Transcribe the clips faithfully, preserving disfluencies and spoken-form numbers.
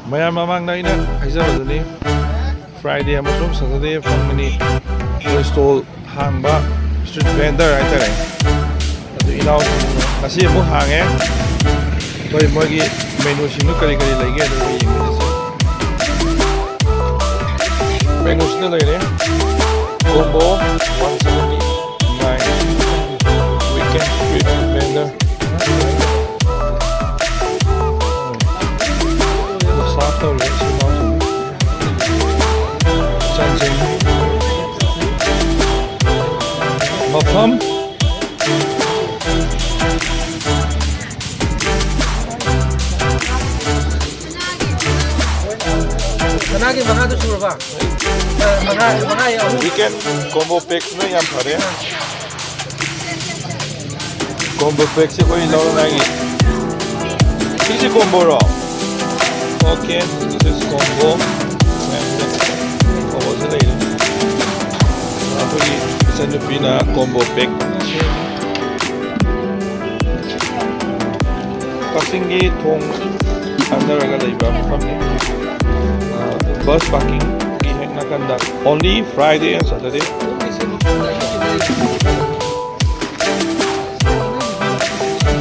ꯃꯌꯥꯝ ꯃꯃꯥꯡꯗ ꯑꯩꯅ ꯍꯥꯏꯖꯕꯗꯨꯅꯤ, Friday ꯑꯃꯁꯨꯡ Saturday ꯐꯝꯒꯅꯤ꯫ ꯑꯩꯈꯣꯏ stall ꯍꯥꯡꯕ street vendor ꯍꯥꯏꯇꯥꯔꯦ꯫ ꯑꯗꯨ ꯏꯅꯥꯎꯁꯤꯡ ꯉꯁꯤ ꯑꯃꯨꯛ ꯍꯥꯡꯉꯦ꯫ ꯑꯩꯈꯣꯏ ꯃꯣꯏꯒꯤ menuꯁꯤꯡꯗꯨ ꯀꯔꯤ ꯀꯔꯤ ꯂꯩꯒꯦ ꯑꯗꯨ ꯑꯩꯈꯣꯏ ꯌꯦꯡꯃꯤꯟꯅꯁꯤ꯫ Menuꯁꯤꯗ ꯂꯩꯔꯦ, combo one seventy nine, weekend street vendor, serve ꯇꯧꯔꯤꯕ ꯏꯆꯤꯜ ꯏꯅꯥꯎꯁꯤꯡ꯫ ꯆꯪꯁꯤꯟ꯫ ꯃꯐꯝ꯫ ꯁꯅꯥꯒꯤ ꯃꯉꯥꯗꯨ ꯁꯨꯔꯕ? ꯑ, ꯃꯉꯥ, ꯃꯉꯥ ꯑꯍꯨꯝ꯫ Weekend combo packꯁꯤꯅ ꯌꯥꯝ ꯐꯔꯦ꯫ Combo packꯁꯦ ꯑꯩꯈꯣꯏ ꯂꯧꯔꯉꯥꯏꯒꯤ꯫ ꯁꯤꯁꯤ comboꯔꯣ? Okay, this is combo꯫ Comboꯁꯦ ꯂꯩꯔꯦ꯫ ꯑꯩꯈꯣꯏꯒꯤ ꯏꯆꯟꯅꯨꯄꯤꯅ combo pack꯫ ꯀꯛꯆꯤꯡꯒꯤ ꯊꯣꯡ ꯆꯪꯅꯔꯒ ꯂꯩꯕ ꯃꯐꯝꯅꯤ꯫ ꯑ, bus parkingꯒꯤ ꯍꯦꯛ ꯅꯥꯀꯟꯗ, only Friday and Saturday꯫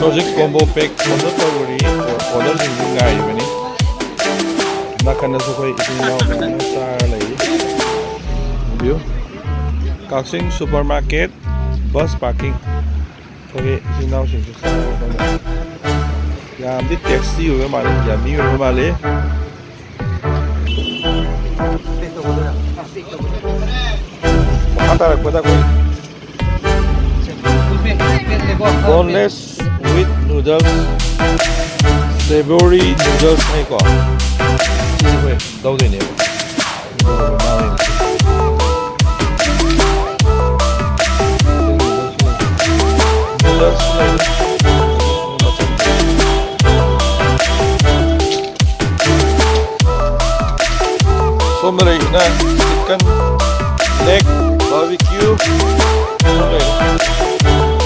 ꯍꯧꯖꯤꯛ combo pack order ꯇꯧꯔꯤ, orderꯁꯤꯡꯁꯨ ꯉꯥꯏꯔꯤꯕꯅꯤ꯫ ꯅꯥꯀꯟꯗꯁꯨ ꯑꯩꯈꯣꯏ ꯏꯆꯤꯟ ꯏꯅꯥꯎ ꯃꯌꯥꯝ ꯑꯃ ꯆꯥꯔ ꯂꯩꯔꯤ꯫ ꯎꯕꯤꯌꯨ꯫ ꯀꯛꯆꯤꯡ supermarket bus parking꯫ ꯑꯩꯈꯣꯏꯒꯤ ꯏꯆꯤꯟ ꯏꯅꯥꯎꯁꯤꯡꯁꯨ ꯆꯥꯕ ꯐꯪꯉꯦ꯫ ꯌꯥꯝꯗꯤ tasty ꯑꯣꯏꯕ ꯃꯥꯜꯂꯤ, yummy ꯑꯣꯏꯕ ꯃꯥꯜꯂꯤ꯫ ꯃꯈꯥ ꯇꯥꯔꯛꯄꯗ ꯑꯩꯈꯣꯏ boneless with noodles, savory noodles ꯍꯥꯏꯀꯣ꯫ ꯁꯤꯁꯦ ꯑꯩꯈꯣꯏ ꯂꯧꯗꯣꯏꯅꯦꯕ꯫ Noodles ꯂꯩꯔꯦ꯫ ꯁꯣꯝꯗ ꯂꯩꯔꯤꯁꯤꯅ chicken leg, barbecue ꯂꯩꯔꯦ꯫